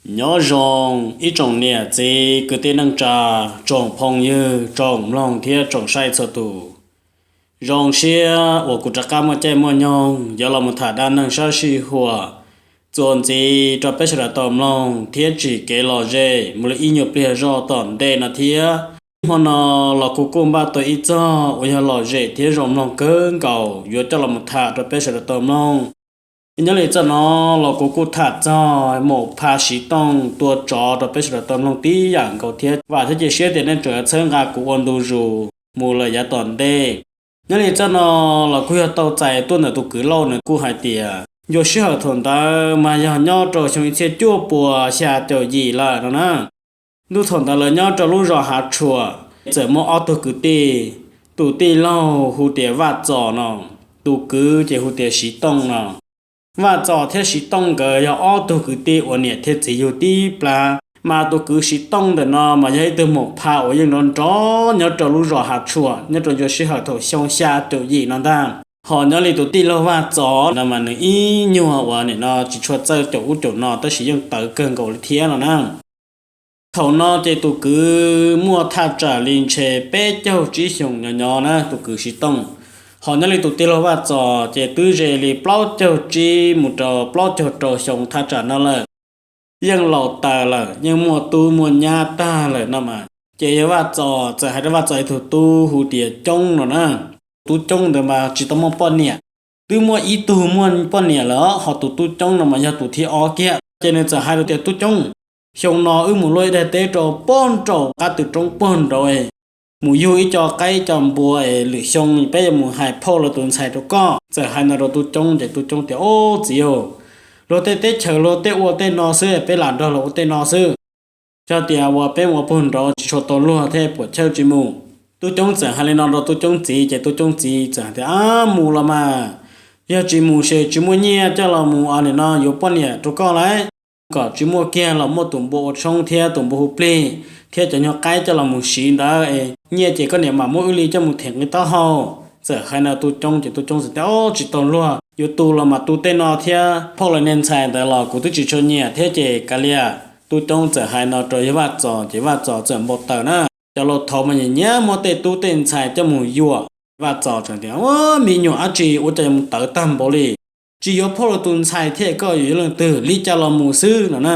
Nyob zoo ib tsoom niam txiv kwv tij neej tsa, tsoom phooj ywg, tsoom mloog thiab tsoom saib txhua tus. Zoo siab uas kuv rov qab muaj caij muaj nyoog yuav los mus tham dab neeg sab sij huam txuas ntxiv rau peb sawv daws tau mloog thiab tsim kev lom zem mus li ib nyuag pliag zog tom ntej no thiab. Hmo no los kuv kuj npaj tau ib txog uas yog lom zem thiab zoo mloog kawg nkaus yuav coj los mus tham rau peb sawv daws tau mloog. Nyob li txoj no los kuv kuj tham txog maum pha siv tooj tua tsov rau peb sawv daws tau mloog tib yam nkaus thiab. Vam thiab cia siab tias nej tseem txhawb nqa kuv ua ntu zus mus lawm yav tom ntej. Nyob li txoj no los kuj yog tau txais tuaj ntawm tus kwv Lauj, nws kuj hais tias ncua sij hawm thaum ntawd mas yog nyob rau xyoo ib txhiab cuaj puas xya caum yim lawm no na. Ntuj thaum ntawd lawv nyob rau lub zos Hav Tshuam, txawm muaj ob tug kwv tij, tus tij laug hu tias Vaj Txos no, tus kwv ces hu tias Siv Tooj no. Vaj Txos thiab Siv Tooj nkawd yog ob tug kwv tij uas niam thiab txiv yug tib plab, mas tus kwv Siv Tooj ntawm no mas yog ib tug maum pha uas yeej nrov nrov nyob rau lub zos Hav Tshuam nyob rau ncua sij hawm thaum xyoo xya caum yim no ntag. Ho nyob li tus tij laug Vaj Txos no mas nws ib nyuag uas nim no tsis tshua txawj caum ub caum no tab sis yeej tawv kawg nkaus li thiab no na. Thaum no ces tus kwv muaj thaj tsam li ntshe peb caug tsib xyoos nyob nyob na, tus kwv Siv Tooj. Ho nyob li tus tij laug Vaj Txos ces twb ze li plaub caug tsib mus rau plaub caug rau xyoo thaj tsam no lawm. Yeej laus tas lawm, yeej muaj tub muaj nyab tag lawm no mas. Ces yog Vaj Txos txawm hais rau Vaj Txos ib tug tub hu tias Coob no na. Tub Coob ntawd mas tsis tau muaj poj niam, twb muaj ib tug muaj poj niam lawm, ho tus tub Coob no mas yog tus thib ob kiag. Ces nws txawm hais rau tias, Tub Coob, xyoo no wb mus luaj ib daim teb rau pog nraum qab tw roob pog nraud, mus yug ib co qaib ib co npua es lwm xyoo peb yuav mus hais phauj luag tus ntxhais rau koj. Txawm hais no rau tub Coob ces tub Coob tias, Ob txiv, luag tej teb chaws luag tej ua tej no xwb, peb lam nrog luag ua tej no xwb. Yog tias uas peb mus ua pog nraud tsis tshua tau luag thiab puas chawj tsis mus? Tub Coob txawm hais li no rau tub Coob txiv ces tub Coob txiv txawm hais tias, Ab, mus los mas, yog tsis mus ces tsis muaj nyiaj coj los mus ua nim no yuav poj niam rau koj lawm. Kom tsis muaj kiag los muaj tus npua ua tshoob thiab tus npua hu plig thiab cov nyuag qaib coj los mus siv ntawd, nyiaj ces koj niam mam muab wb li coj mus them nqi taub hau. Txawm hais no tub Coob ces tub Coob txawm tias, Ob, tsis tau luag, yuav tu los mas tu tej no thiab, phauj luag niag ntxhais ntawd los kuv twb tsis tshua nyiam thiab ces kav liam. Tub Coob txawm hais no rau yawg Vaj Txos ces Vaj Txos txawm npau taws na. Cov laus thaud mas nyiam nyiam muab tej tub tej ntxhais coj mus yuam. Vaj Txos tseem tias, Ua, me nyuam dab tsi ua cas mus tawv tag npaum li, tsis yuav phauj luag tus ntxhais thiab koj yuav yuav leej twg, li cas los mus xwb no na.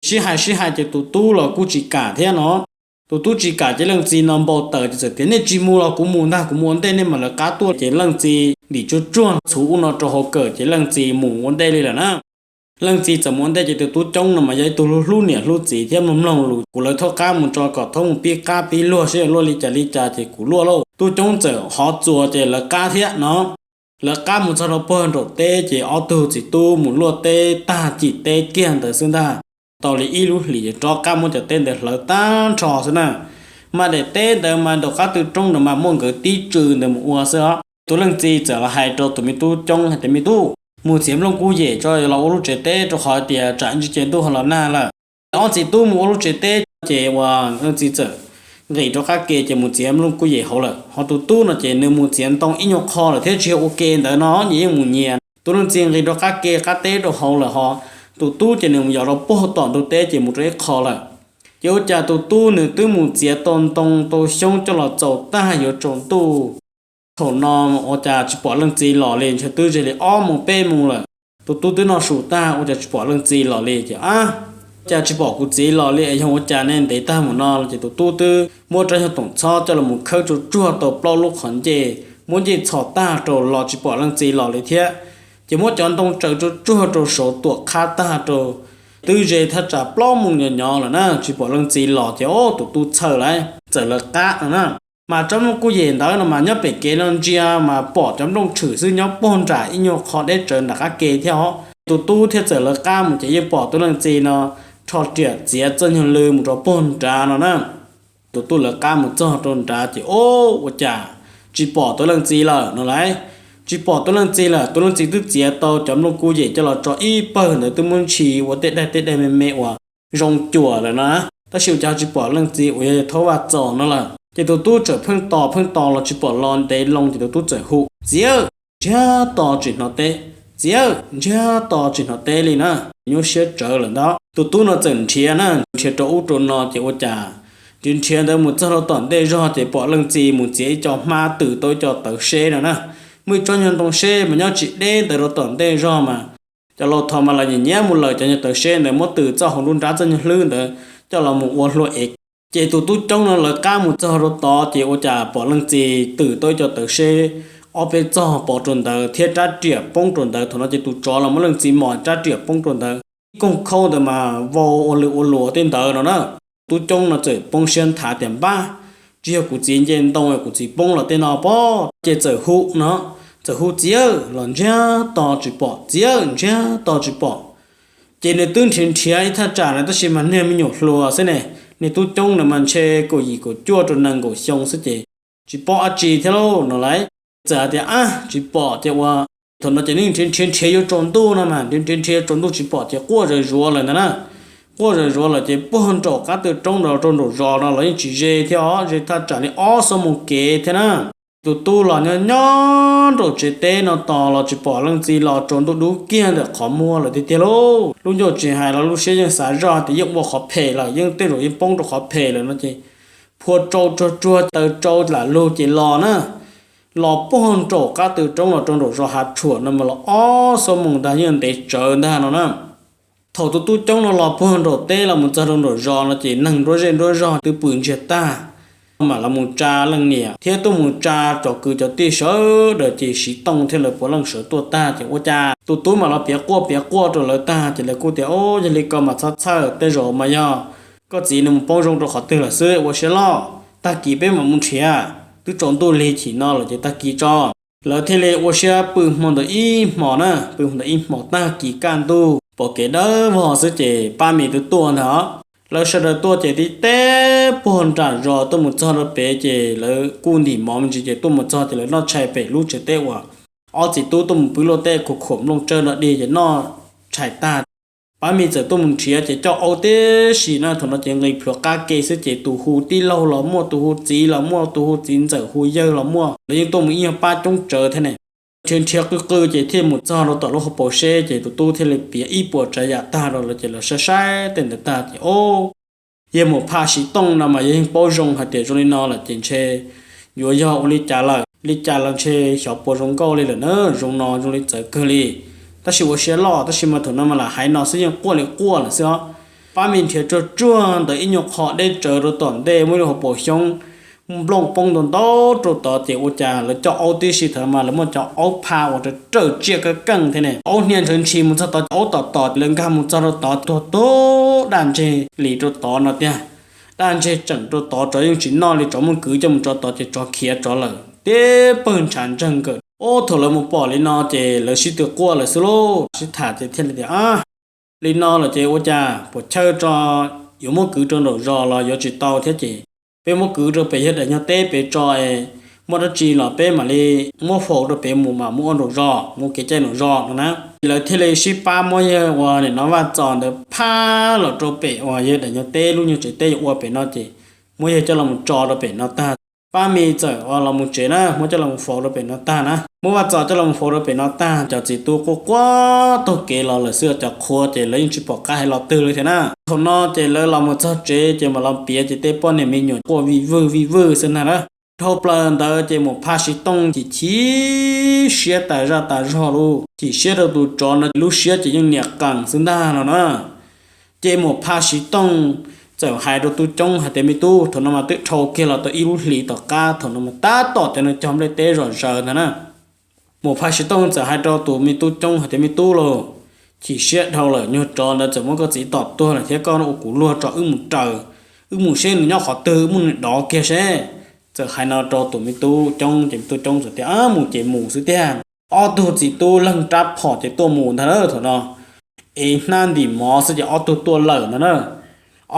Sib hais sib hais ces tus tub los kuj tsis kam thiab no. Tus tub tsis kam ces leej txiv no npau taws ces txawm tias, Nej tsis mus los kuv mus ntag, kuv mus ua ntej nej mam lawv qab tuaj. Ces leej txiv ntim tsuag tsuag txhuv ub no rau hauv kawm ces leej txiv mus ua ntej li lawm na. Leej txiv txawm mus ua ntej ces tus tub Coob no mas yog ib tug hlub niam hlub txiv thiab mloog mloog lus, kuv lawv thaub qab mus tso kom thaub mus pib qab pib luag seb luaj li cas li cas ces kuv luaj lauj. Tub Coob txawm hov txuas ces lawv qab thiab no. Lawv qab mus txog rau puag nraum teb ces ob tug txiv tub mus luaj teb tag cim teb kiag ntawd xwb ntag. Tau li ib lub hlis rov qab muab cov teb ntawd hlawv tag nrho xwb na. Mas daim teb ntawd mas nraum qab tw roob ntawd mas muaj nkawd tib tsw ntawd mus ua xwb os. Tus leej txiv txawm los hais rau tus me tub Coob hais tias, Me tub, mus txiav nplooj kub yem tso los ua lub tsev teb rau qhov tias tsam ntsis ces ntuj ho los nag lawm. Ob txiv tub mus ua lub tsev teb ces uas leej txiv txawm nqis rov qab ke ces mus txiav nplooj kub yem hauv lawm. Ho tus tub no ces nws mus txiav ntoo ib nyuag qho lawm thiab tsis yog ua ke ntawd no nyias yeej mus nyias. Tus leej txiv nqis rov qab ke qab teb rau hauv lawm ho tus tub ces nws mus yos rau puag tom ntug teb ces mus rau ib qho lawm. Ces ua cas tus tub nws twb mus txiav tau ntoo tau xyoob coj los txaus tag yuav tsaus ntuj. Thaum no ua cas tsis pom leej txiv los li, ntshe twb ze li ob moos peb moos lawm. Tus tub twb noj su tag ua cas tsis pom leej txiv los li ces, Ab, cas tsis pom kuv txiv los li es yog ua cas ne, ntev tag mus no? Ces tus tub twb muab rab nyuag toom txhob coj los mus khawb tsuag tsuag tau plaub lub qhov ncej, muab ncej txhos tag rau los tsis pom leej txiv los li thiab. Ces muab cov ntoo tsaws tsuag tsuag rau saud tuam qhab tag rau, twb ze thaj tsam plaub moos nyob nyob lawm na tsis pom leej txiv los ces, o, tus tub txhawj lawm txawm lawv qab no na. Mas tsob nplooj kuj yem ntawd no mas nyob pem kev no ntsia mas pom cov nplooj tshwm xwb nyob puag nram ib nyuag qho deb tsawv nram qab ke thiab os. Tus tub thiaj txawm lawv qab mus ces yeej pom tus leej txiv no rho riam txiav txoj nyuag lw mus rau puag nrad no na. Tus tub lawv qab mus txog rau nrad ces, o, ua cas tsis pom tus leej txiv lawm no lauj. Tsis pom tus leej txiv lawm, tus leej txiv twb txiav tau cov nplooj kuj yem coj los tso ib pawg ntawd twb muab ntshis ua tej daim tej daim me me uas zoo cuam lawm na. Tab sis ua cas tsis pom leej txiv uas yog thaub Vaj Txos no lawm. Ces tus tub txawm pheej tos pheej tos los tsis pom los ntev loo ces tus tub txawm hu, Txiv, ntsiag to tsis hnov teb. Txiv, ntsiag to tsis hnov teb li na. Nyuaj siab tsawv lawm ntag. Tus tub no txawm nrhiav na, nrhiav rau ub rau no ces ua cas nrhiav nrhiav ntawd mus txog rau tom ntej zog ces pom leej txiv mus txiav ib co hmab twm tau ib co tawv seb no na. Muaj ib tsob nyuag ntoo seb mas nyob tsis deb ntawd rau tom ntej zog mas cov laus thaum mas lawv nyiam nyiam mus lawm cov nyuag tawv seb ntawd muab twm txoj hauv nruab nrab txoj nyuag hlwb ntawd coj los mus ua hlua ev. Ces tus tub coob no lawv qab mus txog rau tod ces ua cas pom leej txiv twm tau ib co tawv seb ob peb txog pov rau ntawd thiab rab riam poob rau ntawd. Thaum no ces tus tsov los muab leej txiv mos rab riam poob rau ntawd, ib koog khaub ntawd mas vau ua lwm ua luam tej ntawd no na. Tub coob no txawm poob siab nthav tias npab, tsis yog kuv txiv nce ntoo kuv txiv poob los tej no pob. Ces txawm hu no, txawm hu txiv los ntsiag to tsis pom, txiv ntsiag to tsis pom. Ces nws twb nrhiav nrhiav ib thaj tsam na tab sis mas niag me nyuam hluas xwb ne, niag tub coob na mas ntshe kaum yim kaum cuaj rau nees nkaum xyoo xwb ces tsis paub dab tsi thiab lauj no lauj. Txawm hais tias ab tsis pom ces ua, thaum no ces nws nrhiav nrhiav nrhiav yuav tsaus ntuj no mas nrhiav nrhiav nrhiav tsaus ntuj tsis pom ces quaj zawv zuav lawm ntag na. Quaj zawv zuav lawm ces puag nraum qab tw roob nrad rau nraum zos no los yeej tsis ze thiab os, ze thaj tsam li ob xuab moos kev thiab na. Tus tub los nyob nyob nraum tsev teb no tos los tsis pom leej txiv los tsaus ntuj dub kiag ntawm qhov muag lawm tiag tiag lauj. Lub ncauj tsis hais los lub siab yeej xav zoj tias yeej ua qhov phem lawm, yeej tej zaum yeej poob rau qhov phem lawm no ces phua tsau tsuag tsuag taw tsau lam lug ces los na. Los puag nraum qab tw roob los rau nraum zos Hav Tshuam no mas los ob xuab moos ntag, yeej ntev tsawv ntag no na. Thaum tus tub coob no los puag nraum teb los mus txog rau nraum zos no ces neeg nruab zej nruab zog twb pw ntsiag tag, mam los mus tsa leej niam thiab tuaj mus tsa cov kwv cov tij sawv daws ces Siv Tooj thiab lawv puav leej sawv tuaj tag ces ua cas tus tub mam los piav quaj piav quaj rau lawv tag ces lawv kuj tias, Au, yog li ko mas txhob txhawj, tej zaum mas yog koj txiv nws mus paub zoo rau qhov twg lawm xwb, ua siab loj, tag kis peb mam mus nrhiav, twb tsaus ntuj lig chim no lawm ces tag kis tso. Lawv thiaj li ua siab pw hmo ntawd ib hmos na, pw hmo ntawd ib hmos, tag kis kaj ntug pom kev dawb vog xwb ces Pab Mis twb tuaj ntag. Lawv sawv daws tuaj ces tib teb puag nram zos tuaj mus txog rau pem ces lawv kuj ntim mov me ntsis ces tuaj mus txog ces lawv noj tshais pem lub tsev teb uas ob txiv tub tuaj mus pw luaj teb khuam khuam nplooj tsawb no dig ces noj tshais tag. Pab Mis txawm tuaj mus nrhiav ces coj aub tib si na, thaum no ces nqis plhuav qab ke xwb ces tus hu tij laug los muaj, tus hu txiv los muaj, tus hu txiv ntxawm hu yawg los muaj, lawv yeej tuaj mus ib nyuag pab coob tsawv thiab ne. Nrhiav nrhiav qw qw ces thiaj mus txog rau tom lub hauv paus seb ces tus tub thiaj li piav ib puas tsav yam tag rau lawv ces lawv saib saib tej ntawd tag ces, Au, yawg Mus Phaj Siv Tooj no mas yawg yeej paub zoo hais tias zoo li no lawm ces ntshe yuav yog ua li cas lawm, li cas los ntshe xyov puas zoo nkauj li lawm na, zoo no zoo li txawv kawg li. Tab sis ua siab loj, tab sis mas thaum no mas lam hais no xwb yeej quaj li quaj lawm xwb os. Pab Mis nrhiav tsuag tsuag ntawd ib nyuag qho deb tsawv rau tom ntej muaj ib lub hauv paus xyoob nplooj poob ntau ntau rau tod ces ua cas lawv coj aub tib si, thaum mas lawv muaj cov aub pha uas raws raws tsiaj kawg keej thiab ne. Aub hnia ntshaw ntshis mus txog tod, aub tom tom lawv nkag mus txog rau tod tuag tuag daj ntseg li rau tod no tiag. Daj ntseg tseem rau tod, tsov yeej tsis noj li, tsov muaj kwv coj mus tso tod ces tsov khiav tsov lawm, tib pawg ntshav ntseeg nkawm. Ub, thaum lawv mus pom li no ces lawv sib tw quaj lawm xwb lauj. Sib tham ces thiaj li tias, Ab, li no lawm ces ua cas puas chawj tso, yuav muab kwv rau nraum zos los yuav tsis tau thiab ces peb muab kwv rau pem yawg daim nyuag teb pem tso es muaj dab tsi los peb mam li muab faus rau pem mus mam mus ua nraum zos, mus kev cai nraum zos no na. Lawv thiaj li sib pab muab yawg uas nim no Vaj Txos ntawd phab los rau pem uas yawg daim nyuag teb, lub nyuag tsev teb yuav ua pem no ces muab yawg coj los tso rau pem no tag. Pab Mis txawm uas los mus tsev na, muab coj los faus rau pem no tag na, muab Vaj Txos coj los faus rau pem no tag, cov txiv tub quaj quaj taug kev los lawm xwb, cov qhua ces lawv yeej tsis pom qab hais los twg li thiab na. Thaum no ces lawv los mus txog tsev ces mam los piav ces tej poj niam me nyuam quaj vij vwj vij vwj xwb ntag na. Dhau plaws ntawd ces Mus Phaj Siv Tooj chim chim siab tas zaj tas zog lauj, chim siab rau tus tsov no, lub siab ces yeej niam qees xwb ntag no na. Ces Mus Phaj Siv Tooj txawm hais rau Tub Coob hais tias, Me tub, thaum no mas twb dhau kiag los tau ib lub hlis tom qab, thaum no mas tab tom cov neeg cog nplej teb zom zaws ntag na. Mus Phaj Siv Tooj txawm hais rau tus me Tub Coob hais tias, Me tub lauj, chim siab dhau lawm, nyuag tsov ntawd txawm muab koj txiv tom tuag lawm thiab, koj ua kuv luag tso wb mus raws, wb mus seb nws nyob qhov twg, wb muab nws dov kiag seb. Txawm hais no rau tus me Tub Coob ces me Tub Coob txawm tias, Mus ces mus xwb tiag. Ob tug txiv tub leeg rab phom ces tuaj mus ntag na thaum no. Ev hnab ntim mov xwb ces ob tug tuaj lawm ntag na.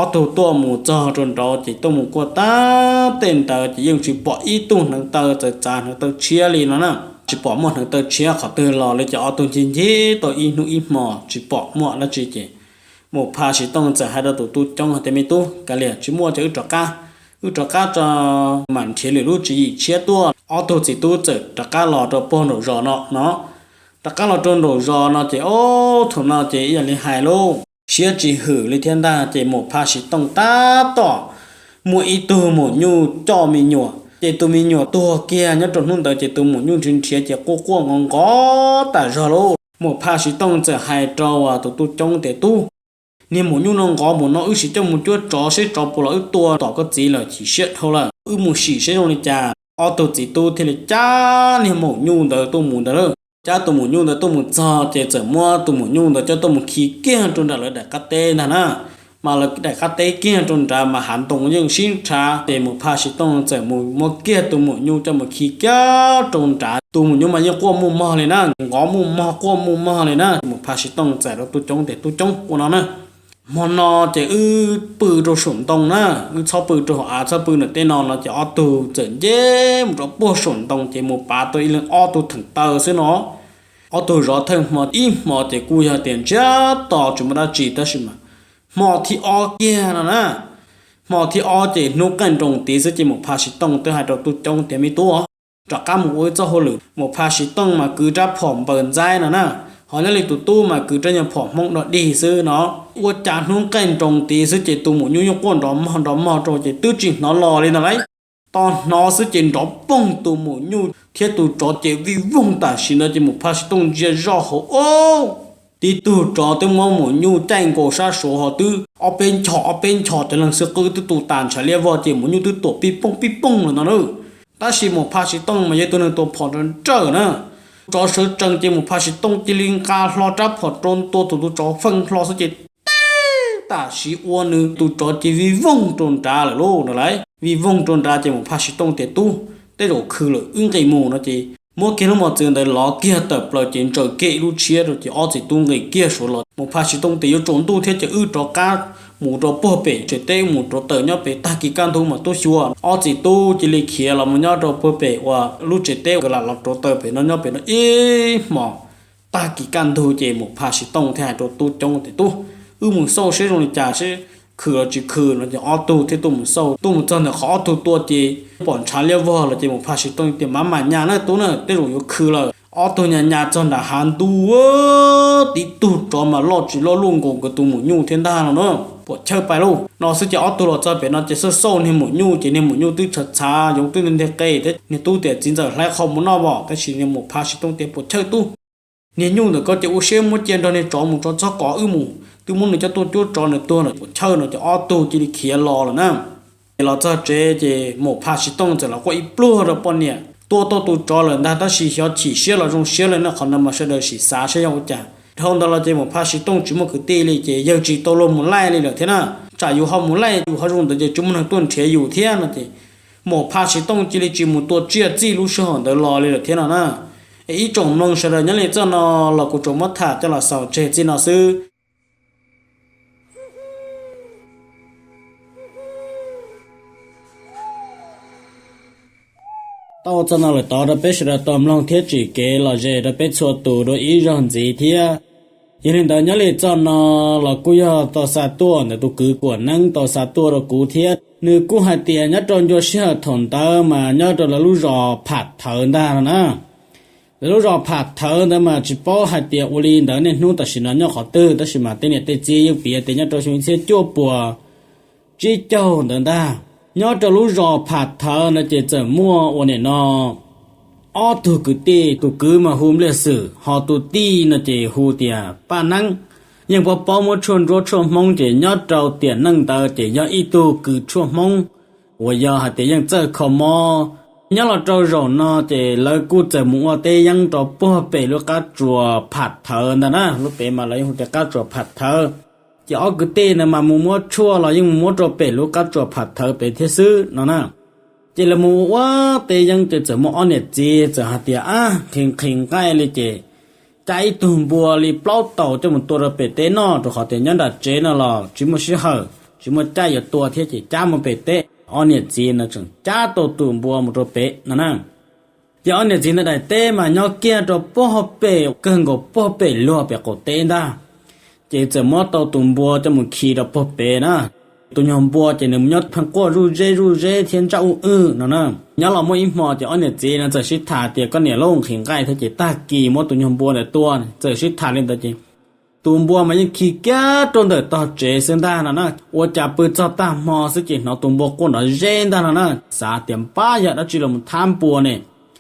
Ob tug tuaj mus txog rau nraud ces tuaj mus kuaj tag tej ntawd ces yeej tsis pom ib tug hneev taw txawv txav hneev taw tshiab li no na. Tsis pom muaj hneev taw tshiab qhov twg los li ces ob tug ncig ncig tau ib hnub ib hmo tsis pom muaj dab tsi ces Mus Phaj Siv Tooj txawm hais rau tus Tub Coob hais tias, Me tub, kav liam tsis muaj ces wb rov qab, wb rov qab tso mam nrhiav lwm lub tswv yim tshiab tuaj. Ob tug txiv tub txawm rov qab los rau puag nraum zos no no. Rov qab los rau nraum zos no ces ob tug no ces ib yam li hais lauj, siab tsis hwm li thiab ntag. Ces Maum Phaj Siv Tooj tab tom muaj ib tug maum nyuj coj me nyuam, ces tus me nyuam tuag kiag nyob rau hnub ntawd, ces tus maum nyuj nrhiav nrhiav ces quaj quaj nqov nqov tas zog lauj. Maum Phaj Siv Tooj txawm hais rau tus tub coob tias, Tub, niag maum nyuj no nqov npaum no, wb sim coj mus cuab tsov seb tsov puas los wb tua tom koj txiv lawm, chim siab dhau lawm, wb mus sim seb zoo li cas. Ob tug txiv tub thiaj li cab niag maum nyuj ntawd tuaj mus ntawd lauj. Cab tus maum nyuj ntawd tuaj mus txog ces txawm muab tus maum nyuj ntawd coj tuaj mus khi kiag rau nram lawv daim qab teb ntag na. Mas lawv daim qab teb kiag rau nrad mas hav ntoo yeej sib nrhav, ces Maum Phaj Siv Tooj txawm mus muab kiag tus maum nyuj coj mus khi kiag rau nrad. Tus maum nyuj mas yeej quaj muaj mog li na, nqov muaj mog quaj muaj mog li na. Maum Phaj Siv Tooj txawm rau tub coob tias, Tub coob, ua no na, hmo no ces wb pw rau saum ntoo na, wb txhob pw rau hauv av, txhob pw ntawm teb no no. Ces ob tug txawm nce mus rau puag saum ntoo ces mus pav tau ib leeg ob tug theem taw xwb no. Ob tug zov thawj hmo ib hmo ces kuj yog tias ntsiag to tsis muaj dab tsi, tab sis mas hmo thib ob kiag no na, hmo thib ob ces hnub qaij nroos tid xwb ces Maum Phaj Siv Tooj twb hais rau tub coob tias, Me tub, rov qab mus ua wb txoj hauj lwm. Maum Phaj Siv Tooj mas kwv rab phom npaws ntxaib no na, ho nyob li tus tub mas kwv rab nyuag phom Hmoob dog dig xwb no. Ua cas hnub qaij nroos tid xwb ces tus maum nyuj yeej quaj nrov mog nrov mog rau ces twb tsis hnov los li ntag lauj. Tos hnov xwb ces nrov poog, tus maum nyuj thiab tus tsov ces vij voog tam sim ntawd ces Maum Phaj Siv Tooj ntsia zoj hauv, o, tib tug tsov twb muab maum nyuj caij nkaus sab saud ho twb ob peb nchos ob peb nchos, cov leeg xwb qwb twb tu tas ntshav liab vog ces maum nyuj twb tuam pij pooj pij pooj lawm no na. Tab sis Maum Phaj Siv Tooj mas yog tus neeg tua phom nrawm nrawm na, tsov sawv tsees ces Maum Phaj Siv Tooj cia li nqa hlo rab phom rau tua tus, tus tsov feej hlo xwb ces teb tam sim ua nws tus tsov ces vij voog rau nrad lawm lauj no lauj. Vij voog rau nrad ces Maum Phaj Siv Tooj tias, Tub, tej zaum khw lawm, wb nqis mus no ces muab kiag lub mos txwv ntawd lov kiag tawm plaws ces ntsaws kiag ib lub tshiab rau ces ob txiv tub nqis kiag saud los. Maum Phaj Siv Tooj tias yuav tsaus ntuj thiab ces wb rov qab mus rau puag pem tsev teb, mus rauv taws nyob pem, tag kis kaj ntug mas tuaj xyuas. Ob txiv tub cia li khiav los mus nyob rau puag pem uas lub tsev teb uas lam los rauv taws pem no, nyob pem no ib hmos. Tag kis kaj ntug ces Maum Phaj Siv Tooj thiaj hais rau tub coob tias, Tub, wb mus xauj seb zoo li cas, seb khw los tsis khw no ces ob tug thiaj tuaj mus xauj. Tuaj mus txog ntawm qhov ob tug tua ces pom ntshav liab vog lawm ces Maum Phaj Siv Tooj tias, Mam mam nyas na tub na, tej zaum yuav khw lawm. Ob tug nyas nyas txog nram hav ntuj, tib tug tsov mas loj tsis loj luaj nkaus nkawd tus maum nyuj thiab ntag no na. Puam chawj pais lauj no xwb ces ob tug los txog pem no ces xauj xauj niag maum nyuj ces niag maum nyuj twb txhav txhav yoov twb ntiag ntiag qe thiab. Niag tub tias, Txiv ntxawm, hlais qhov mus noj os. Tab sis niag Maum Phaj Siv Tooj tias, Puam chawj tub, niag nyuj ntawm koj ces ua siab muab cia nrog niag tsov mus tso, txhob kov wb mus, twb muab nws coj tuaj cuab tsov, nws tuag lawm, puam chawj no ces ob tug cia li khiav los lawm na. Ces los txog tsev ces Maum Phaj Siv Tooj txawm los quaj ib pluag rau poj niam, tua tau tus tsov lawm ntag tab sis xyov chim siab los zoo siab li no, qhov ntawd mas sawv daws sim xav saib yog ua cas. Dhau ntawd los ces Maum Phaj Siv Tooj tsis muaj kwv tij li ces yawg tsis tau luag mus laij li lawm thiab na. Tsam yus ho mus laij yus ho zoo ntawd ces tsis muaj neeg tuaj nrhiav yus thiab no ces Maum Phaj Siv Tooj cia li tsis mus tua tsiaj txij lub sij hawm ntawd los li lawm thiab no na. Es ib tsoom mloog sawv daws, nyob li zaj no los kuv tsuas muab tham coj los xaus tseg txij no xwb. Tau zaj no lawm tod rau peb sawv daws tau mloog thiab tsim kev lom zem rau peb txhua tus dua ib zaug ntxiv thiab. Yog li ntawd nyob li zaj no los kuj yog tau xa tuaj ntawm tus kwv Kuam Neeb tau xa tuaj rau kuv thiab. Nws kuj hais tias nyob rau ncua sij hawm thaum ntawd mas nyob rau lawv lub zos Pham Thawv ntag no na. Lawv lub zos Pham Thawv ntawd mas tsis paub hais tias ua li ntawd niaj hnub tam sim no nyob qhov twg, tab sis mas tej niam tej txiv yeej piav tias nyob rau xyoo ib txhiab cuaj puas tsib caug ntawd ntag. Nyob rau lub zos Pham Thawv no ces txawm muaj ua nim no ob tug kwv tij, tus kwv mas hu Npliaj Xwm, ho tus tij no ces hu tias Paj Neeb. Yeej paub paub muab tshuaj nruab tshuaj Hmoob ces nyob rau tiam neej ntawd ces yog ib tug kws tshuaj Hmoob uas yog hais tias yeej txawj kho mob. Nyob los rau zaum no ces lawv kuj txawm mus ua teb yeeb rau puag pem lub qab tsuas Pham Thawv ntag na, lub pem mas lawv yeej hu tias qab tsuas Pham Thawv. Ces ob kwv tij ntawd mas mus muab tshuaj los yeej mus muab rau pem lub qab tsuas Pham Thawv pem thiab xwb no na. Ces lawv mus ua teb yeeb ces txawm muaj ob niam txiv txawm hais tias, Ab, nqhis nqhis nqaij li ces cab ib tug npua li plaub taus coj mus tua rau pem teb noj, rau qhov tias nyob nram tsev no los tsis muaj sij hawm tsis muaj caij yuav tua thiab ces cab mus pem teb. Ob niam txiv no tseem cab tau tus npua mus rau pem no na. Ces ob niam txiv ntawd daim teb mas nyob kiag rau puag pem, kawg nkaus puag pem luag pem qaum teb ntag. Ces txawm muab tau tus npua coj mus khi rau puag pem na. Tus nyuag npua ces nws nyob pheej quaj zuj zeb zuj zeb thiab ntsaj uj wj no na. Nyob los muaj ib hmo ces ob niam txiv no txawm sib tham tias, Koj niam lauj, nqhis nqaij thiab ces tag kis muab tus nyuag npua ntawd tua. Txawm sib tham li ntawd ces Tus npua mas yeej khi kiag rau ntawm tog tsev xwb ntag no na. Ua cas pw txog tag hmo xwb ces hnov tus npua quaj nrov zeb ntag no na. Xav tias npab yog dab tsi los thab npua ne,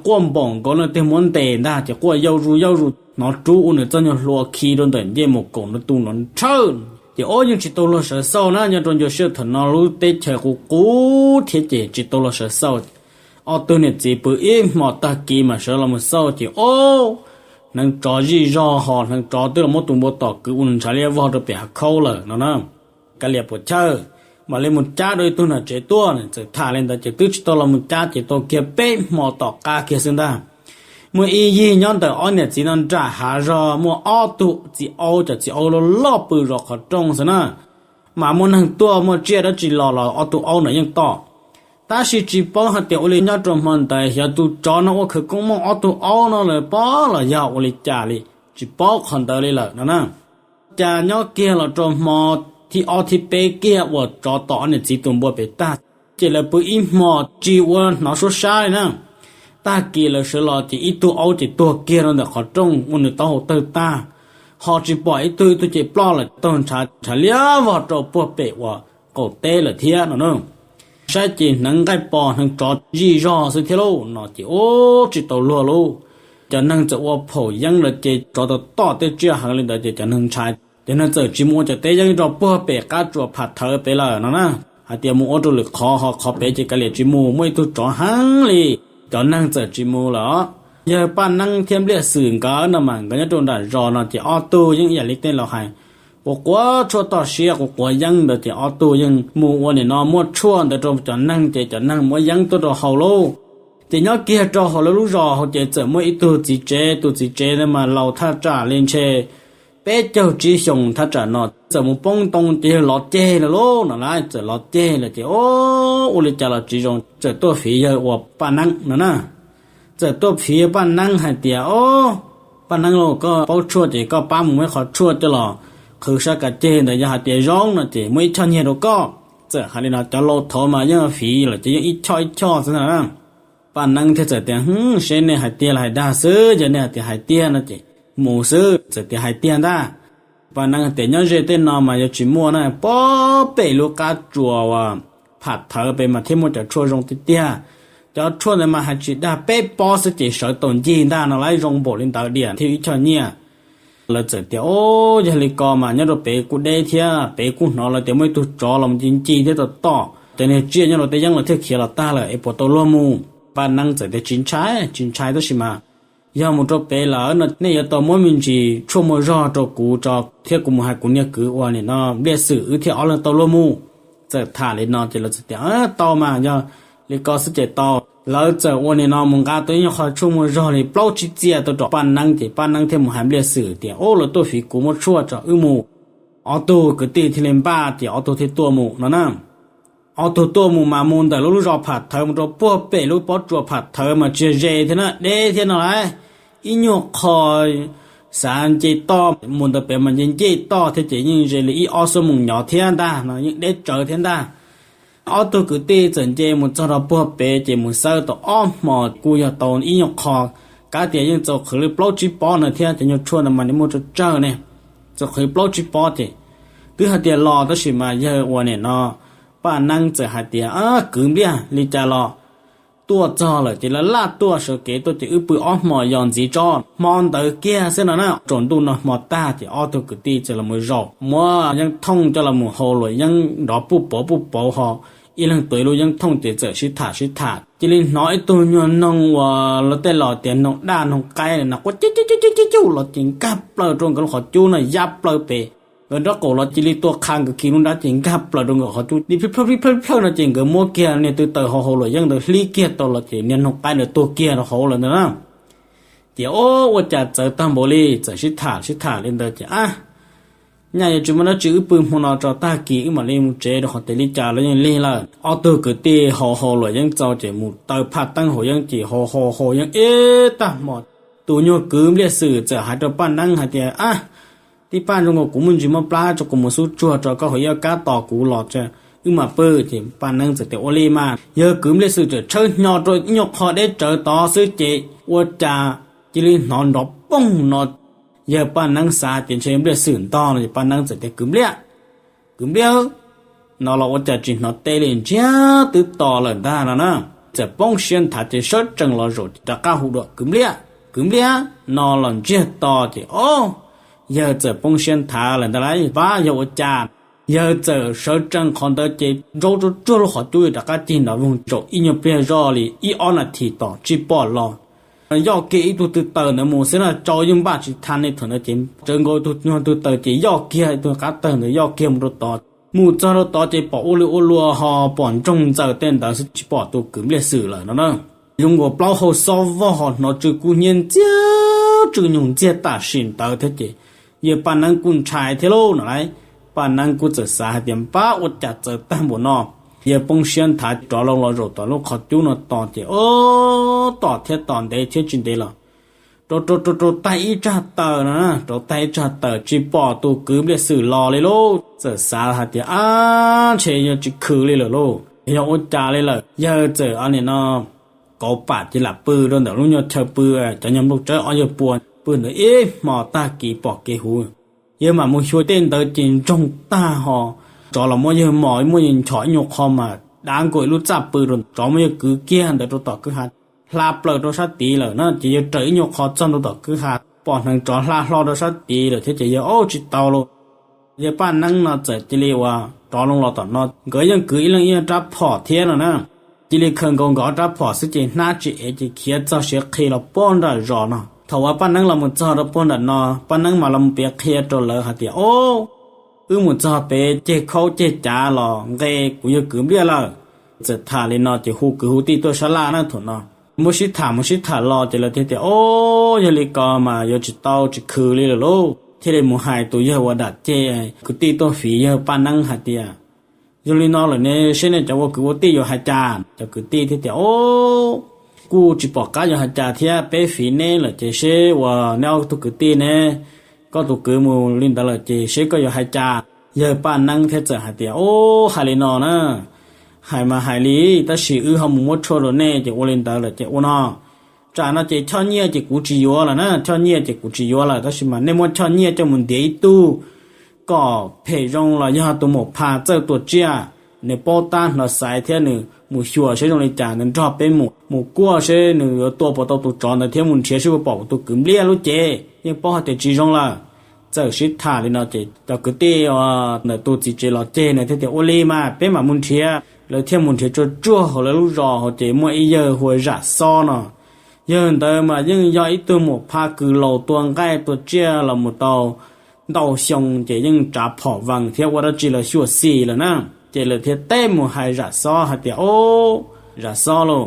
quaj npaum nkaus leej twg muab ntes ntag ces quaj yauj zuj yauj zus, hnov rub ua nws txoj nyuag hlua khi rau ntawm ncej mus kaum nrov tu nrov nrhawj. Ces ob yeej tsis tau luag sawv xauj na, nyob rau ncua siab thaum no lub teb chaws qus qub thiab ces tsis tau luag sawv xauj. Ob tug niam txiv pw ib hmo tag kis mas sawv los mus xauj ces ob hneev tsov zij zog ho hneev tsov twb los muab tus npua tom kwv ua nws ntshav liab vog rau pem hav khaub lawm no na. Kav liam puas chawj, mam li mus cab rau ib tug nram tsev tuaj. Txawm tham li ntawd ces twb tsis tau los mus cab ces tau kiag peb hmo tom qab kiag xwb ntag. Muaj ib yig nyob ntawm ob niam txiv no nram hav zog muaj ob tug txiv aub, cov txiv aub loj loj pw zov qhov rooj xwb na. Mas muaj neeg tuaj muaj tsiaj dab tsi los los ob tug aub ntawd yeej tom. Tab sis tsis paub hais tias ua li nyob rau hmo ntawd xyov tus tsov no ua khawv koob muab ob tug aub no lawm pob los yog ua li cas li, tsis paub qhov ntawd li lawm no na. Cas nyob kiag los rau hmo thib ob thib peb kiag uas tsov tom ob niam txiv tus npua pem tag, ces lawv pw ib hmo tsis ua hnov suab sab li na. Tag kis lawv sawv los ces ib tug aub ces tuag kiag rau ntawm qhov rooj ua nws taub hau tawg tag, ho tsis pom ib tug, ib tug ces ploj lawm taug ntshav, ntshav liab vog rau puag pem uas qaum teb lawm thiab no na. Saib ces hneev nqaij pos hneev tsov zij zog xwb thiab lauj no ces ub tsis tau luag lauj. Cov neeg txawm ua phaum yeeb lawm ces tsov tau tom tej tsiaj heev li ntawd ces cov neeg ntshai. Cov neeg txawm tsis mus ua cov teb yeeb rau puag pem qab tsuas pham thawv pem lawm no na, hais tias mus ua rau lwm qhov ho qhov pem ces kav liam tsis mus, muaj ib tug tsov heev li. Cov neeg txawm tsis mus lawm os. Yawg Paj Neeb thiab Npliaj Xwm nkawd no mas nkawd nyob rau nram zos no ces ob tug yeej ib yam li tej laus hais, quav quav tshuaj toj siab quav quav yeeb ntawd ces ob tug yeej mus ua nim no muab tshuaj ntawd rau cov neeg ces cov neeg muab yeeb tuaj rau haus lauj. Ces nyob kiag rau hauv lawv lub zos hauv ces txawm muaj ib tug txiv tsev, tus txiv tsev ntawd mas laus thaj tsam li ntshe peb caug tsib xyoos thaj tsam no, txawm mus poob ntoo ces yawg lov ceg lawm lauj no lauj. Txawm lov ceg lawm ces ua li cas los tsis zoo, txawm tuaj fiv yawg uas Paj Neeb no na. Txawm tuaj fiv yawg Paj Neeb hais tias, o, Paj Neeb lauj, koj paub tshuaj ces koj pab mus muab ib qho tshuaj coj los qhwv sab kav ceg ntawd, yog hais tias zoo no ces muaj ib choj nyiaj rau koj. Txawm hais li no cov laus thaud mas yeej fiv lawm ces yeej ib choj ib choj xwb na. Paj Neeb thiaj txawm tias, seb nej hais tiag los hais dag xwb, yog nej hais tias hais tiag no ces mus xwb. Txawm tias hais tiag ntag. Paj Neeb tias nyob ze tej no mas yuav tsis muaj na, puag pem lub qab tsuas uas pham thawv pem mas thiaj muaj cov tshuaj zoo tiag tiag. Cov tshuaj ntawd mas hais tsis dag peb pob xwb ces sawv tau ncig ntag no lauj, zoo npaum li ntawd diam thiaj ib choj nyiaj. Lawv txawm tias, o, yog li ko mas nyob rau pem kuj deb thiab, pem kuj hnov lawv tias muaj ib tug tsov los mus ncig ncig thiab tom tom cov niag tsiaj nyob rau tej yeeb los thiaj khiav los tag lawm es puas tau luag mus. Paj Neeb txawm tias tsis ntshai, tsis ntshai tab sis mas yog mus rau pem lawm no nej yuav tau muab me ntsis tshuaj muaj zog rau kuv tso thiab kuv mus hais kuv niag kwv uas nim no Npliaj Xwm wb thiaj ob leeg tau luag mus. Txawm tham li no ces lawv txawm tias tau mas, yog li ko xwb ces tau. Lawv txawm ua nim no mus nqa tau ib nyuag qho tshuaj muaj zog li plaub tsib txiaj tuaj rau Paj Neeb ces Paj Neeb thiaj mus hais Npliaj Xwm tias, o, lawv tuaj fiv kuv muab tshuaj tso wb mus. Ob tug kwv tij thiaj li npaj ces ob tug thiaj tuaj mus no na. Ob tug tuaj mus mas mus ntawm lub lub zos pham thawv mus rau puag pem lub pob tsuas pham thawv mas tsis ze thiab na, deb thiab no lauj. Ib nyuag qho xav nce toj mus ntawd pem mas nce nce toj thiab ces yeej ze li ib ob xuab moos nyov thiab ntag no, yeej deb tsawv thiab ntag. Ob tug kwv tij txawm nce mus txog rau puag pem ces mus xawb tau ob hmos kuj yog tau ib nyuag qho, kav tias yeej txaus qhwv li plaub tsib pob no thiab, cov nyuag tshuaj ntawd mas nws muaj tsawg tsawg ne, txaus qhwv plaub tsib pob ces twb hais tias los tab sis mas yawg uas nim no Paj Neeb txawm hais tias, kwv Npliaj, li cas los tuaj txog lawm ces laj laj tuaj sawv kev tuaj ces wb pw ob hmos yos ntxiv tso, hmo ntawd kiag xwb no na, tsaus ntuj no hmo tag ces ob tug kwv tij txawm los mus zaum muab yeeb thooj coj los mus hau luam yeeb nrov puj pauv puj pauv ho, ib leeg tuav ib lub yeeb thooj ces txawm sib tham sib tham cia li hnov ib tug nyuag noog uas lawv tej laus tias noog daj noog qaib na, quaj cig cig cig cig cig los ces nkag plaws rau nkawd lub qhov cub no ya plaws pem. Nkawd nraub qaum los cia li tua qha nkawd kiag lub nrab ces nkag plaws rau nkawd qhov cub li plhawj plhawj plhawj plhawj no ces nkawd muab kiag niag tw taws hau hau luam yeeb ntawd hlib kiag tau los ces niag noog qaib ntawd tuag kiag rau hauv lawm ntawd na. Ces o, ua cas txawv tag npaum li, txawm sib tham sib tham li ntawd ces a, nyaj yuav tsis muaj dab tsi, wb pw hmo no tso tag kis wb mam li mus tsev rau qhov tias li cas los yeej lig lawm. Ob tug kwv tij hau hau luam yeeb txaus ces mus taw phaj teeb hauv yeeb ces hau hau hau yeeb ib tag hmo. Tus nyuag kwv Npliaj Xwm txawm hais rau Paj Neeb hais tias, a, tij Paj, zoo nkaus kuv muaj ntsis mob plab tso, kuv mus xub tsuag tso, koj hauv ib ob kab tos kuv los tso, wb mam pw. Ces Paj Neeb txawm tias ua li mas, yawg kwv Npliaj Xwm txawm tshawb hnyo rau ib nyuag qho deb tsawv tod xwb ces ua cas cia li hnov nrov poog no, Yawg Paj Neeb xav hais tias ntshe Npliaj Xwm ntog no ces Paj Neeb txawm tias, Kwv Npliaj, kwv Npliaj, no los ua cas tsis hnov teb li, ntsiag twb to lawm ntag no na. Txawm poob siab nthav ces sawv tsees los zaum ces rov qab hu dua, Kwv Npliaj, kwv Npliaj, no los ntsiag to ces o, yawg txawm poob siab nthav lawm ntag lauj, pab yog ua cas. Yawg txawm sawv tsees qhov ntawd ces nraub tsuag tsuag lub qhov cub, yawg rov qab cig nrov voog zaum ib nyuag pliag zoj li ib ob nas this tom tsis pom los. Yoj kiag ib tug tw taws ntawd mus xwb na, tsau yeej npaj tsis tau li thaum ntawd ces tsawv nkaus tus nyuag tw taws ces yoj kiag tus qab tawg ntawd yoj kiag mus rau tod. Mus txog rau tod ces pom ua li ua luas ho pom ntsoog ntxaws tej ntawd xwb tsis pom tus kwv Npliaj Xwm lawm no na. Zoo nkaus plaub hau xob vog ho hnov tsw kub hnyiab ntxiag tsw nyoog ntxiag tam sim ntawd thiab ces yawg Paj Neeb kuj ntshai thiab lauj no lauj. Paj Neeb kuj txawm xav hais tias pab ua cas txawv tag npaum no. Yawg poob siab nthav rov loo los zaum tom lub qhov cub no tos ces o, tom thiab tos ntev thiab tsis ntev los rau rau rau rau tag ib tsag taws no, rau tag ib tsag taws tsis pom tus kwv Npliaj Xwm los li lauj. Txawm xav hais tias ab, ntshe yog tsis khwv li lawm lauj, yog ua cas li lawm. Yawg txawm nim no kauv pam ces lam pw rau ntawm lub nyuag chaw pw cov nyuag nplooj tsawb ob yawg pua, pw ntawd ib hmo tag kis pom kev huv. Yawg mam mus xyuas tej ntawd ces ntsoog tag ho tsov los muab yawg mos muab yawg nchos ib nyuag qho mas dav nkaus ib lub txaj pw rau, tsov muab yawg kwv kiag ntawd rau tom kwj ha, hla plaws rau sab tid lawm na. Ces yawg raws ib nyuag qho txog rau tom kwj ha pom hneev tsov hla hlo rau sab tid lawm thiab ces yawg ua tsis tau lauj. Yawg Paj Neeb no txawm cia li ua rov loo los tom no, nkawd yeej kwv ib leeg ib rab phom thiab no na. Cia li khaws nkaus nkawd ob rab phom xwb ces hnab tsis ev ces khiav txog siav qhi los puag nram zos no. Thaum uas Paj Neeb los mus txog rau puag nram no, Paj Neeb mas los mus piav qhia rau lawv hais tias o, wb mus txog pem ceg khaub ceg cav los nqe kuv yawg kwv Npliaj lawm. Txawm tham li no ces hu kwv hu tij tuaj sab laj na thaum no. Muab sib tham mus sib tham los ces lawv thiaj tias o, yog li ko mas yuav tsis tau tsis khwv li lawm lauj. Thiaj li mus hais tus yawg uas dam ceg kwv tij tuaj fiv yawg Paj Neeb hais tias yog li no lawm ne seb nej cov ua kwv ua tij yuav hais cas. Cov kwv tij thiaj tias o, kuj tsis pom qab yuav hais cas thiab, peb fiv neb lawm ces seb uas neb ob tug kwv tij ne, koj tus kwv mus li ntawd lawm ces seb koj yuav hais cas. Yawg Paj Neeb thiaj txawm hais tias o, hais li no na, hais mas hais li, tab sis wb ho mus muab tshuaj rau nej ces ua li ntawd lawm ces ua no, tsam no ces choj nyiaj ces kuv tsis yuav lawm na, choj nyiaj ces kuv tsis yuav lawm, tab sis mas nej muab choj nyiaj coj mus ntiav ib tug kom phem zoo los yog tus maum pha txawj tua tsiaj, nws paub tab hnov xaiv thiab nws mus xyuas seb zoo li cas nws nrog peb mus, mus kuaj seb nws yuav tua puas tau tus tsov ntawd thiab mus nrhiav seb puas pom tus kwv Npliaj lub cev, yeej paub hais tias tsis zoo lawm. Txawm sib tham li no ces cov kwv tij ntawm tus txiv tsev los ceg nws thiaj tias ua li mas peb mam mus nrhiav. Lawv thiaj mus nrhiav tsuag tsuag hauv lawv lub zos hauv ces muaj ib yawg hu ua Zam Xob no. Yawg ntawd mas yeej yog ib tug maum pha kws laus tua nqaij tua tsiaj los mus tau ntau xyoo ces yeej tsav phom vees thiab ua dab tsi los xyuam xim lawm na. Ces lawv thiaj teb mus hais Zam Xob hais tias o, Zam Xob lauj,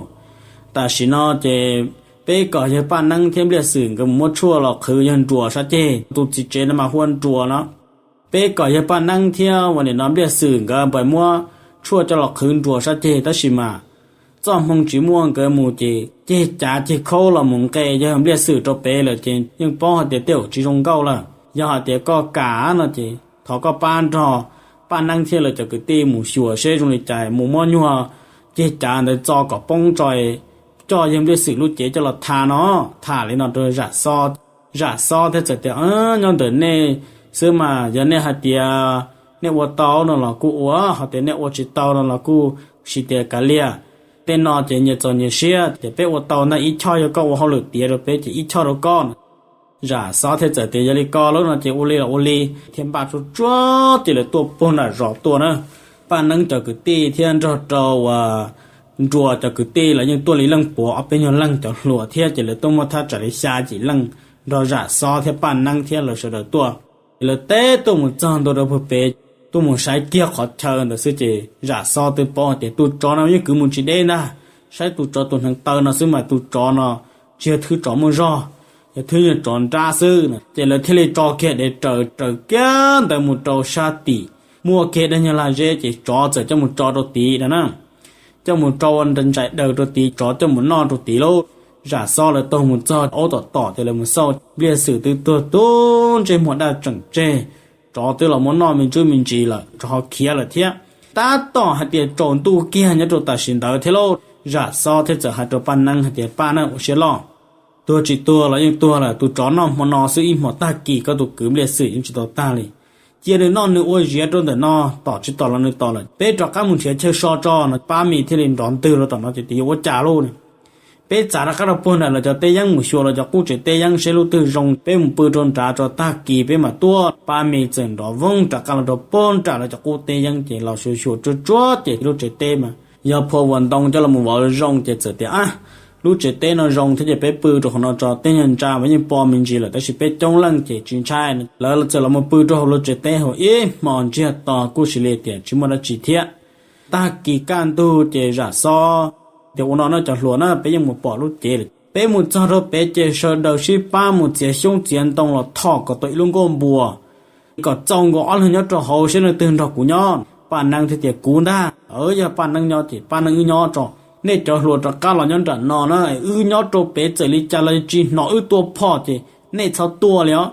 tam sim no ces peb kom yawg Paj Neeb thiab Npliaj Xwm nkawd mus muab tshuaj los qhwv yawg Nruas sab ceg, tus txiv tsev no mas hu ua Nruas no. Peb kom yawg Paj Neeb thiab ua nim no Npliaj Xwm nkawd npaj muab tshuaj coj los qhwv Nruas sab ceg tab sis mas txoj hmoo tsis muaj, nkawd mus ces ceg cav ceg khaub los mus nqe yawg Npliaj Xwm rau pem lawm ces yeej paub hais tias tej zaum tsis zoo nkauj lawm. Yog hais tias koj kam no ces thov koj pab nrog Paj Neeb thiab lawv cov kwv tij mus xyuas seb zoo li cas mus muab nyuag ceg cav ntawd txo kom poob tso, coj yawg Npliaj Xwm lub cev coj los tha no. Tham li no rau Zam Xob, Zam Xob thiaj txawm tias nyob ntawm nej xwb mas yog nej hais tias nej ua tau no los kuj ua, ho tias nej ua tsis tau no los kuj sis tias kav liam. Tej no ces nyias txaus nyias siab, ces peb ua tau ntag, ib choj yog koj ua hauj lwm tiav rau peb ces ib choj rau koj no. Zam Xob thiaj txawm tias yog li ko lawm no ces ua li los ua li, thiaj npaj tsuag tsuag ces lawv tuaj puag nram zos tuaj na. Paj Neeb cov kwv tij thiab nrog rau uas Nruas cov kwv tij los yeej tuaj li leej puav ob peb nyuag leej cov hluas thiab ces lawv tuaj muaj thaj tsam li xya yim leej nrog Zam Xob thiab Paj Neeb thiab lawv sawv daws tuaj. Ces lawv teb tuaj mus txog ntua rau puag pem, tuaj mus saib kiag qhov chaw ntawd xwb ces Zam Xob twb paub hais tias tus tsov no yeej kwv mus tsis deb ntag, saib tus tsov tus hneev taw no xwb mas tus tsov no tsis yog thwb tsov muaj zog, yog thwb nyuag tsov nrab xwb. Ces lawv thiaj li tso kiag dev raws raws kiag ntawd mus rau sab tim muaj kiag dej nyuag lag zeb ces tsov txawm coj mus tso rau tid na, coj mus rau ua ntsais daws rau tid, tsov coj mus noj rau tid lauj. Zam Xob lawv taug mus txog aub tom tom ces lawv mus xauj Npliaj Xwm twb tuag tub ntsej muag daj tseem tseg, tsov twb los muab noj me ntsuj me ntsis lawm, tsov ho khiav lawm thiab. Tab tom hais tias tsaus ntuj kiag nyob rau tam sim ntawd thiab lauj, Zam Xob thiaj txawm hais rau Paj Neeb hais tias Paj Neeb, ua siab loj, Tuag tsis tuag los yeej tuag lawm, tus tsov noj hmo no xwb, ib hmo tag kis koj tus kwv Npliaj Xwm yeej tsis tau tag li. Cia nws noj nws ua ziav rau ntawm no, tom tsis tom los nws tom lawm, peb rov qab mus nrhiav chaw so tso no. Pab Mis thiaj li nrov ntwg rau tom no ces tias yuav ua cas lauj? Peb txav rov qab rau puag nram lawv cov teb yeeb mus xyuas lawv cov qub tsev teb yeeb seb lub twg zoo, peb mus pw rau nrad tso, tag kis peb mam tuaj. Pab Mis txawm nrov voog rov qab los rau puag nram lawv cov qub teb yeeb ces los xyuas xyuas tsuag tsuag ces lub tsev teb mas yog phua vuas ntoo coj los vov zoo ces txawm tias, a, lub tsev teb no zoo thiab ces peb pw rau qhov no tso, tej nyuag ntsa mas yeej pom me ntsis lawm tab sis peb coob leej ces tsis ntshai. Lawv txawm los mus pw rau hauv lub tsev teb hauv ib hmo ntsiag to kuj sis li tias tsis muaj dab tsi thiab. Tag kis kaj ntug ces Zam Xob tias, ua no na cov hluas na, peb yeej mus pom lub cev lawm, peb mus txog rau pem ces sawv daws sib pab mus txiav xyoob txiav ntoo los thom kom tau ib lub nkuaj npua, kom txaus nkaus ob leeg nyob rau hauv, seb leej twg nrog kuv nyob. Paj Neeb thiaj tias, kuv ntag. Yog Paj Neeb nyob ces Paj Neeb wb nyob tso, nej cov hluas rov qab los nyob nram no na, wb nyob rau pem txawm li cas los tsis hnov wb tua phom ces nej txhob tuaj li os.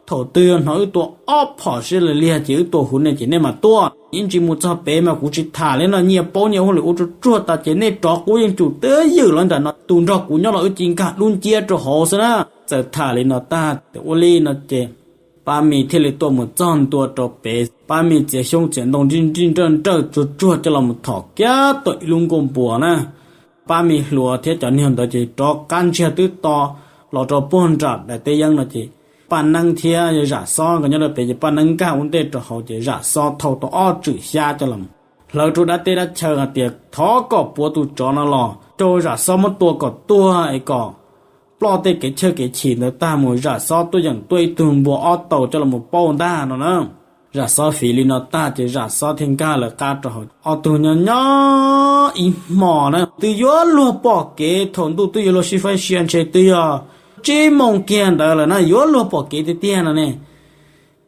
Thaum twg hnov wb tua ob phom sib law liag ces wb tua huv nej ces nej mam tuaj. Ib ntsis mus txog pem mas kuv tsis tham li no, nyias paub nyias hauj lwm ua tsuag tsuag tas ces nej rov qub yeej cum twb ywm los nram no, tus nrog kuv nyob los wb ci nkag dub nciab rau hauv xwb na. Txawm tham li no tag, ua li no ces Paj Mis thiaj li tuaj mus txog ntua rau pem. Paj Mis txiav xyoob txiav ntoo nrij nrij nrawj nrawj tsuag tsuag coj los mus thom kiag tau ib lub nkuaj npua na. Paj Mis hluas thiab cov niag ntawd ces rov qab ntsiag twb to los rau puag nram daim teb yeeb no ces Paj Neeb thiab Zam Xob nkawd nyob rau pem ces Paj Neeb nkag ua ntej rau hauv ces Zam Xob thau tau ob tswm xyab coj los hlawv rau dab teb dab chaw hais tias thov kom puav tus tsov no los rau Zam Xob muab tua kom tuag es kom ploj tej kev chawj kev chim ntawd tag mus, Zam Xob tuaj yeem tuaj ib tug npua ob taus coj los paub ntag no na. Zam Xob fiv li no tag ces Zam Xob thiaj nkag lawv qab rau hauv. Ob tug nyob nyob ib hmo na twb yuav luag pom kev, thaum ntuj twb yuav luag sib faib sia ntshe twb yog tsib moos kiag ntawd lawm na, yuav luag pom kev tiag tiag no ne.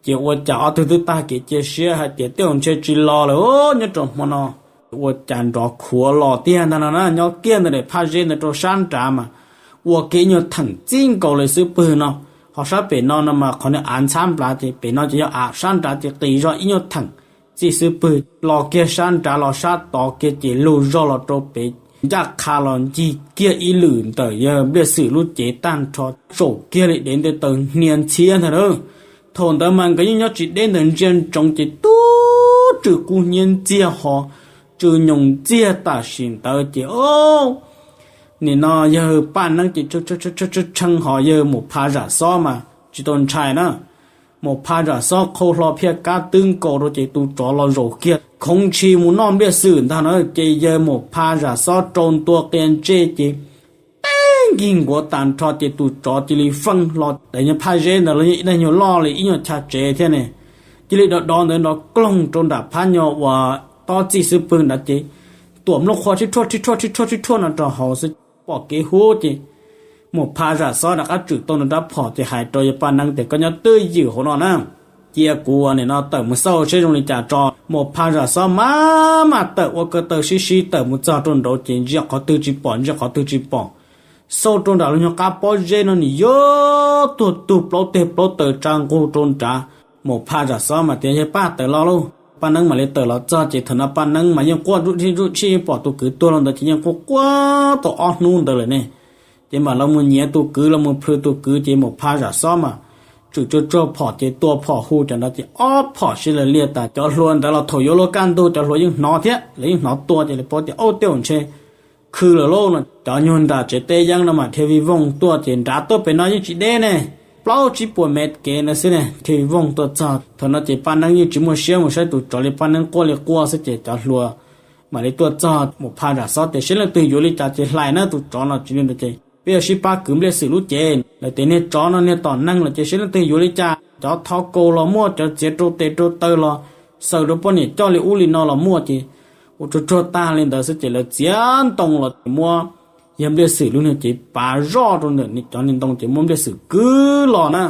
Ces ua cas ob tug twb tag kev cia siab hais tias tej zaum ntshe tsis los lawm nyob rau hmo no, ua cas nrov khuav los tiag ntag no na. Nyob kiag ntawm daim phaj zeb ntawd rau sab nrad mas ua kiag ib nyuag theem txij nkaus li xub pwg no, ho sab pem no no mas qhov niag av ntxhab nplav ces pem no ces yog av, sab nrad ces qis zog ib nyuag theem txij xub pwg. Los kiag sab nrad los sab tod kiag ces lug zog los rau pem ncaj qha los ncig kiag ib lwm ntawm yawg Npliaj Xwm lub cev tag nrho, tsaum kiag li dev nte taws hnia ntxhiab ntag lauj. Thaum ntawd mas nkawd yeej nyob tsis deb ntawd, ntsia ntsoov ces tub tsw kub hnyiab ntxiag ho tsw nyoos ntxiag tam sim ntawd ces nim no yawg Paj Neeb ces tshee ho yawg Mus Pha Zam Xob mas tsis tau ntshai na. Mus Pha Zam Xob qhau hlo phiaj kab twb nkaus rau ces tus tsov los zaum kiag khoov ntshis mus noj Npliaj Xwm ntag na. Ces yawg Mus Pha Zam Xob rau ntua qia ntsej ces teb nkig nkuav tas nrho ces tus tsov cia li feej hlo daim nyuag phaj zeb ntawd los yog ib daim nyuag loj li ib nyuag chav tsev thiab ne, cia li dov dov ntawd nrov kloog rau nram phab nyuag uas tob txij xub pwg nrad ces tuam nplooj qhuav rhib rhuaj rhib rhuaj rhib rhuaj rhib rhuaj no rau hauv xwb. Pom kev huv ces Mus Pha Zam Xob rov qab tswm tau nws rab phom ces hais rau yawg Paj Neeb tias koj nyob twj ywm hauv no na, cia kuv nim no tawm mus xauj seb zoo li cas tso. Mus Pha Zam Xob maj maj tawm ua ko taw sib sib tawm mus txog rau nraud ces ntsia qhov twg tsis pom, ntsia qhov twg tsis pom. Xauj rau nram lub nyuag qab pob zeb no nim yuav tuag tug plaub teg plaub taw tsa nqug rau nrad. Mus Pha Zam Xob mas tias yawg Paj tawm los lauj. Paj Neeb mam li tawm los txog ces thaum no Paj Neeb mas yeej quaj nruj nruj tshij, pom tus kwv tuag los ntawd ces yeej quaj quaj tau ob hnub ntawd lawm ne. Ces mam los mus nyiav tus kwv, los mus plhws tus kwv ces Mus Pha Zam Xob mas tswm tsuag tsuag phom ces tua phom hu cov nrad ces ob phom sib law liag tas. Cov hluas ntawd los thaum yuav luag kaj ntug cov hluas yeej hnov thiab, lawv yeej hnov tua ces lawv paub tias ub, tej zaum ntshe khw lawm lauj no. Cov nyuag nram tsev teb yeeb no mas dhia vij vooj tuaj ces nrad tuaj pem no yeej tsis deb ne, plaub tsib puas mev kev ntawd xwb ne, dhia vij vooj tuaj txog. Thaum no ces Paj Neeb yeej tsis muaj siab mus saib tus tsov li, Paj Neeb quaj li quaj xwb ces cov hluas mam li tuaj txog. Mus Pha Zam Xob tias seb leej twg yuav li cas ces hlais na, tus tsov no tsis li ntawd ces peb yuav sib pab kwv Npliaj Xwm lub cev. Lawv tias niag tsov no niag tom neeg lawm ces seb leej twg yuav li cas, cov thov kaus los muaj, cov txiav rau tes rau taw los xaws rau poj niam coj li ub li no los muaj ces ua tsuag tsuag tag li ntawd xwb ces lawv txiav ntoo los muab yawg Npliaj Xwm lub niag cev pav zoj rau ntawm cov niag ntoo ces muab Npliaj Xwm kwv los na.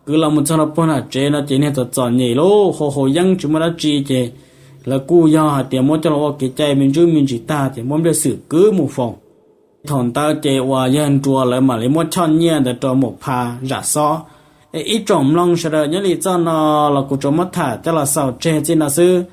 Kwv los mus txog rau puag nram tsev no ces niag txom txom nyem lauj, haus haus yeeb tsis muaj dab tsi ces lawv kuj yog hais tias muab coj los ua kev cai me ntsuj me ntsis tag ces muab Npliaj Xwm kwv mus faus. Thaum ntawd ces uas yawg Nruas lawv mam li muab choj nyiaj ntawd rau Mus Pha Zam Xob. Es ib tsoom mloog sawv daws, nyob li txoj no los kuv tsuas muab tham coj los xaus tseg txij no xwb.